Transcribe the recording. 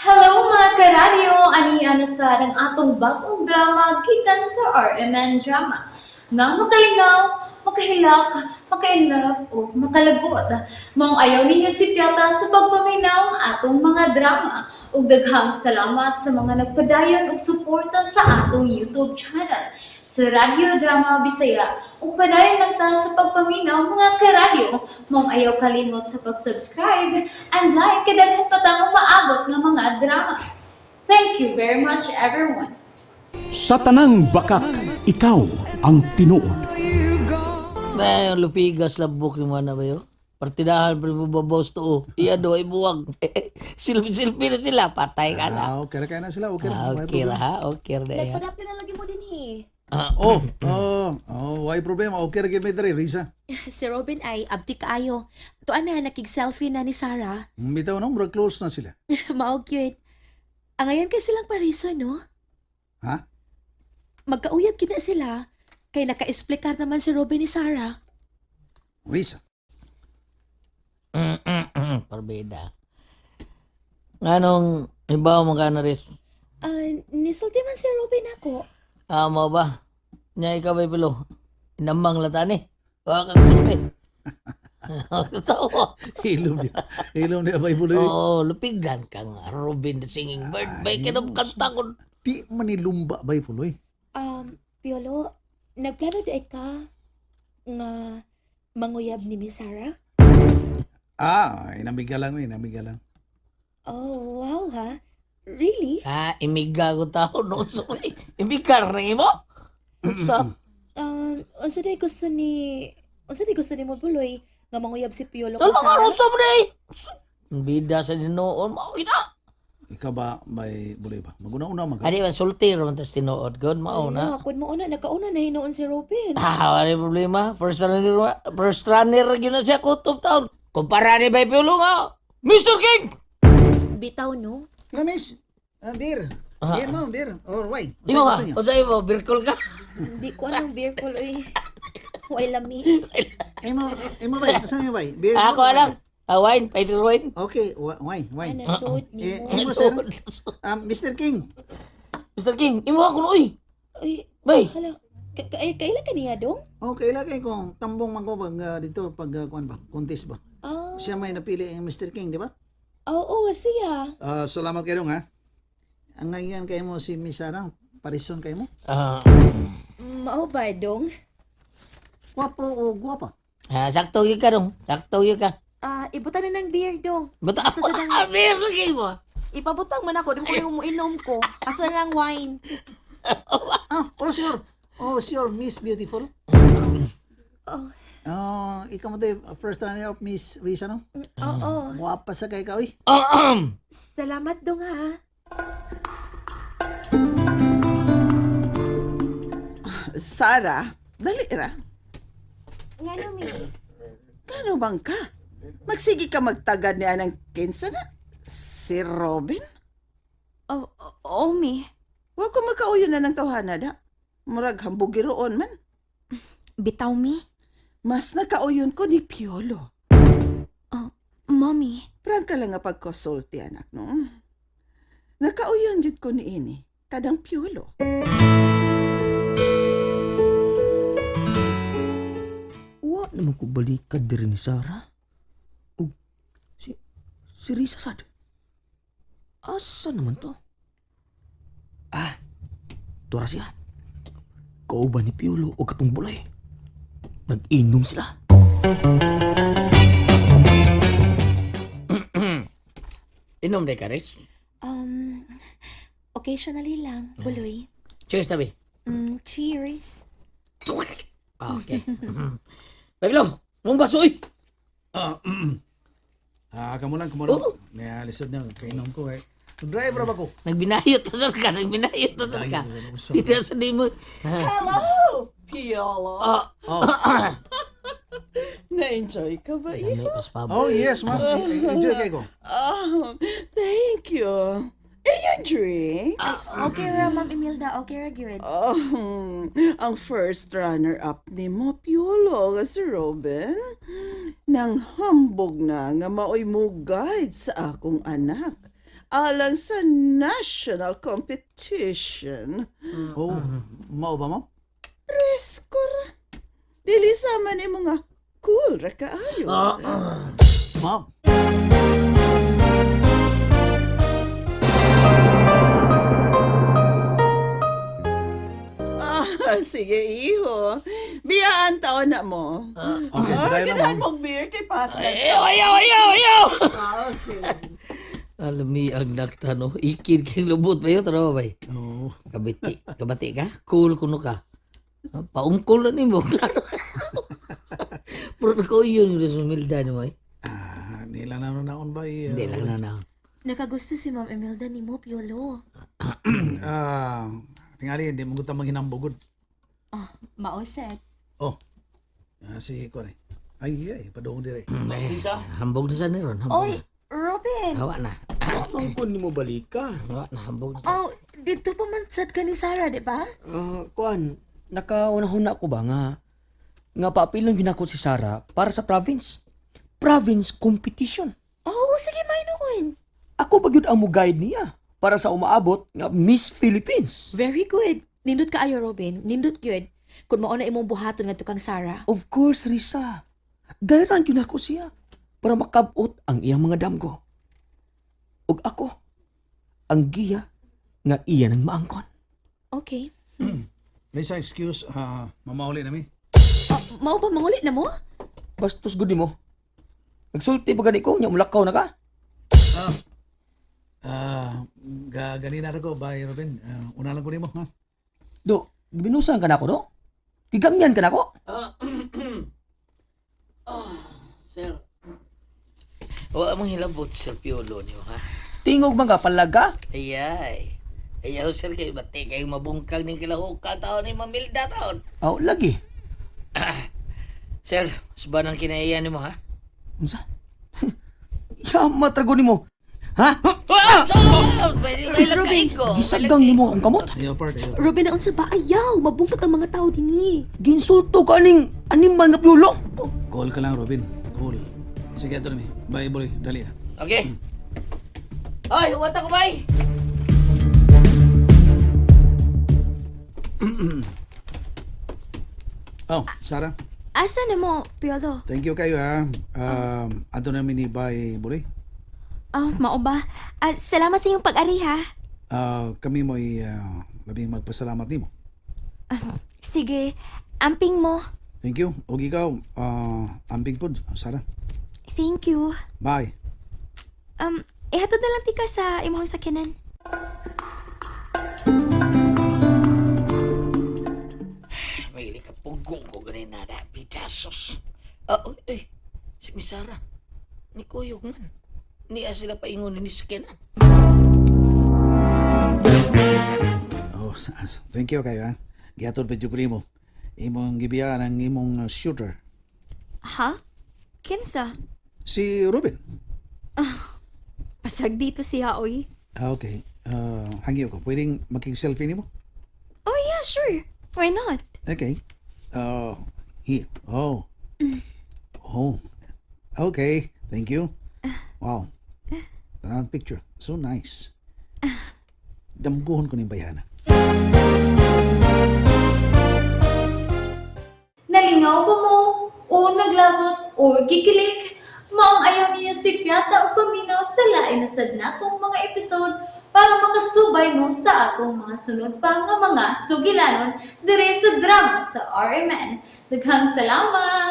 Hello, mga karadyo! Ani na sad ang atong bagong drama gikan sa RMN Drama nga makalingaw, makahilak, maka-inlove o makalagot. Maong ayaw ninyo sipyata sa pagpaminaw ang atong mga drama. Ug daghang salamat sa mga nagpadayon og suporta sa atong YouTube channel sa Radyo Drama Bisaya. Ug padayon lang ta sa pagpaminaw, mga karadyo. Maong ayaw kalimot sa pag-subscribe and like kay daghan pa tang umaabot nga mga drama. Thank you very much, everyone. Sa tanang bakak, ikaw ang tinuod. May lupigas labok ni mana ba yo? Partidahan pa mo babos to. Oh. Iya do ay buwag. Silpi-silpi na sila, patay ka na. Ah, okay ra kaya na sila. Okay ra. Ah, Why okay problema? ra ha, okay ra ya. Nagpadapti na lagi mo din he. Oh, why problema? Okay ra gyud may diri, Risa. Si Robin ay abdi kaayo. Tuan na nakig-selfie na ni Sarah. Bitaw no, murag close na sila. Mao cute. Ang ngayon kay silang pariso, no? Ha? Magkauyab kina sila. Kay naka-explicar naman si Robin ni Sarah. Risa. Parbida. Nganong ibaw mo ka na rin? Ah, nisulti man si Robin ako. Ah, mo ba? Nya ikaw ba pilo? Inamang latani. Wa ka sulti. Totoo. Hilom niya. Hilom niya bay buloy. Oo, lupigan ka nga. Robin the Singing Bird. Bay ka ng kanta ko. Di man ni lumba bay buloy. Piolo, nagplano di ay ka nga manguyab ni Miss Sarah? Ah, inamiga lang, inamiga lang. Oh, wow ha. Really? Ah, imiga ko tao. No, sorry. Imiga rin mo? Sa? Unsa day gusto ni mo, Buloy, nga manguyab si Piolo kang Talo ka Sarah? ron sa mga eh. Bida sa dinoon. Mao kita. Ikaw ba may buloy ba? Maguna-una man ka. Adi ba, sulti ron tas tinuod. Good, mao Ala, na. kun mo una nakauna na hinuon si Robin. Ah, wala yung problema. First runner yun na siya, kutob taon. Kumpara ni Bay Piolo nga. Mr. King! Bitaw no. Nga miss, ah, beer. Beer mo, beer or wine. Di mo ba? O sa'yo mo, birkol ka. Hindi ko anong beer ko oy. Way lami. Imo, imo bay, asa imo bay? Beer. Ako lang. Ah, wine, pwede wine. Okay, wine, wine. Ana sud ni Eh, mo. imo sir. Mr. King. Mr. King, imo ako no, uy. Uy, Bay. hala. Kaila ka niya dong? Okay lang kay kung tambong man ko pag dito pag kuan ba, contest ba. Ah, Siya may napili ang Mr. King, di ba? oo, siya. Ah, salamat kayo ha. Ang ngayon kayo mo si Miss Sarah, parison kayo mo. Ah, Mao ba dong? Gwapo o gwapa? ah, sakto yun ka dong. Sakto yun ka. Ah, ibutan na ng beer dong. Bata, ah, meron kayo mo. Ipabutang man ako, di ko yung muinom ko. Asa na lang wine? Ah, oh sure. Oh sure, Miss Beautiful. Oh. Oh, ikaw mo tayo, first runner of Miss Risa, no? Oo. Gwapa sa kay ka, uy. Salamat dong ha. Sarah, dali ra. Ngano mi? Kano bang ka? Magsige ka magtagad niya ng kinsa na? Si Robin? Oh, oh, mi. Wa ko makauyon na ng tawhana da. Murag hambugiroon man. Bitaw, mi. Mas nakauyon ko ni Piolo. Mommy. Prangka lang nga pagkonsulti, anak, no? Nakauyon yun ko ni ini, kadang Piolo. Wa naman ko balikad diri ni Sarah. Ug si Risa sad. Asa naman to? Ah, tura siya. Kauban ni Piolo o katong bulay. Nag-inom sila. Inom de ka, Riz. Occasionally lang, Buloy. Cheers, tabi. Cheers. Ah, okay. Pablo, mong baso, uy. Ah, ah, kamo lang, kamo lang. Oo. May lisod na, kainom ko eh. Driver ba ko? Nagbinayot ta sa ka, nagbinayot ta sa ka. Dito sa di mo. Hello, Piolo. Ah, Na-enjoy ka ba, iho? may pas pa. Oh, yes, ma'am. Enjoy kay ko. Oh, thank you. Eh, yung drinks? Okay ra, Ma'am Imelda. Okay ra, gyud. Oh, ang first runner-up ni mo, Piolo, nga si Robin, nang hambog na nga maoy mo guide sa akong anak. Alang sa national competition. Oh, mao ba, ma'am? Presko ra. Dili sama ni mga cool ra kaayo. Ma'am. Ah, sige, iho. Biyaan taon na mo. Okay, Ah, padayon lang, ganahan ma'am. mong beer kay Pat. Ayaw, ayaw, ayaw, ayaw! Ah, okay. Alam ni ang nakta, no? Ikid kang lubot ba yun? Tara ba, bay? Oo. Kabiti. Kabati ka? Cool kuno ka. Ha? Paungkol na nimo, klaro. Pero ko yun yung sumilda ni mo, eh. Ah, di lang na naon ba? Eh, Hindi lang na na. Nakagusto si Ma'am Imelda ni mo, Piolo. Ah, tingali, hindi mo gusto maghinambugod. Oh, maosep. Oh, ah, si Kwan eh. Ay, ay, padoong dire. Lisa? Hambog na sa ni ron. Hambog Oy, na. Robin! Hawa na. Bang ko nimo balika? Hawa na, hambog na. Oh, dito pa man sad ka ni Sarah, di ba? Kuan, nakaunahuna ko ba nga nga paapilon ginako si Sarah para sa province. Province competition. Oh, sige, may noon. Ako ba gyud ang mo guide niya para sa umaabot nga Miss Philippines. Very good. Nindot ka ayo, Robin. Nindot gyud. Kung mao na imong buhaton ngadto kang Sarah. Of course, Risa. Gairan gyud ako siya para makabot ang iyang mga damgo. Ug ako ang giya nga iya nang maangkon. Okay. Lisa, excuse, ah, mamauli na mi. Oh, mao ba mangulit na mo? Bastos gud nimo. Nagsulti pa gani ko nya mulakaw na ka. Ah, ga ganina ra ko, bye Robin. Ah, una lang ko nimo, ha? Do, gibinusan ka na ako do? Gigamyan ka na ako? Sir. Wa mong hilabot, Sir Piolo niyo, ha? Tingog man ka palaga. Ayay. Ayaw, sir, kayo bati kayo mabungkag ng kilahuka taon ni Mamilda taon. Aw, lagi. Sir, mas ba ng kinaiyan nimo, ha? Unsa? Yama trago nimo. Ha? Ah! Robin! Gisagang nimo akong kamot. Ayaw part, ayaw. Robin, naunsa ba? Ayaw! Mabungkag ang mga tao dinhi. Ginsulto ka aning animal nga piulo. Call ka lang, Robin. Call. Sige, ato na mi. Bye, boy. Dali na. Okay. Ay, huwag ko, bay! Oh, Sarah. Asa na mo, Piolo? Thank you kayo, ha. Ato na mi ni bye, boy. Oh, mao ba? Ah, salamat sa iyong pag-ari, ha? Ah, kami mo ay labing magpasalamat nimo. Sige, amping mo. Thank you. Og ikaw, amping pod, Sarah. Thank you. Bye. Ihatod na lang tika sa imong sakyanan. May kapugong ko ganin na da, bidasos. Ah, oy, oy, si Misara. Ni Kuyog man. Niya sila paingon ni Sukenan. Oh, thank you kayo, ha. Gihatod pa jud ko nimo. Imong gibiyaan ang imong shooter. Ha? Kinsa? Si Robin. Pasag dito siya, oy. Ah, okay. Hangyo ko. Pwedeng makig-selfie nimo? Oh yeah, sure. Why not? Okay. Here. Oh. Oh. Okay. Thank you. Wow. Tanawang picture. So nice. Damguhon ko ni bayana. Nalingaw ba mo? O naglagot o gikilig? Maong ayaw niyo si Piata o paminaw sa lain na sad natong mga episode para makasubay mo sa atong mga sunod pa nga mga sugilanon dire sa drama sa RMN. Daghang salamat!